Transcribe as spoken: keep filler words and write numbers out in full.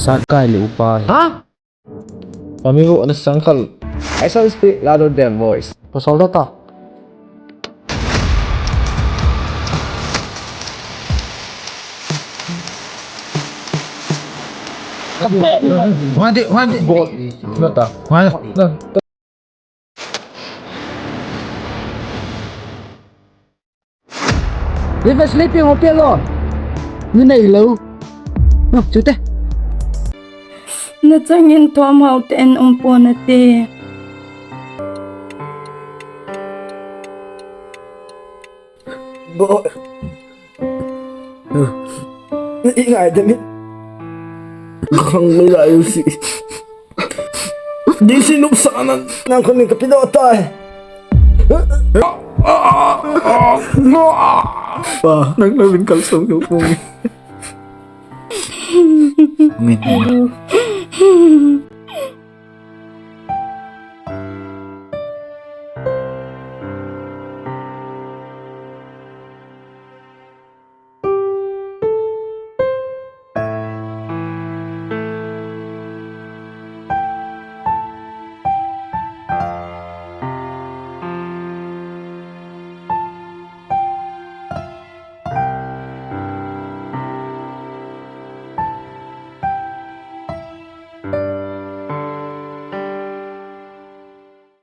Sat kai le upa. Ha? Pami vo na sangkal. I shall speak louder than voice. Pasal data. Wadi, wadi. Bot. Data. Wadi. Live sleeping hotel lo. Ni nei lo. No, chute. Na changin thom hau te en um po na te. Bo. Ingai de mi. Khang mai lai u si. Di si nup sa nan. Nang khun ni ka pi do tai. Pa, nang lo min kal song yo pung. Min.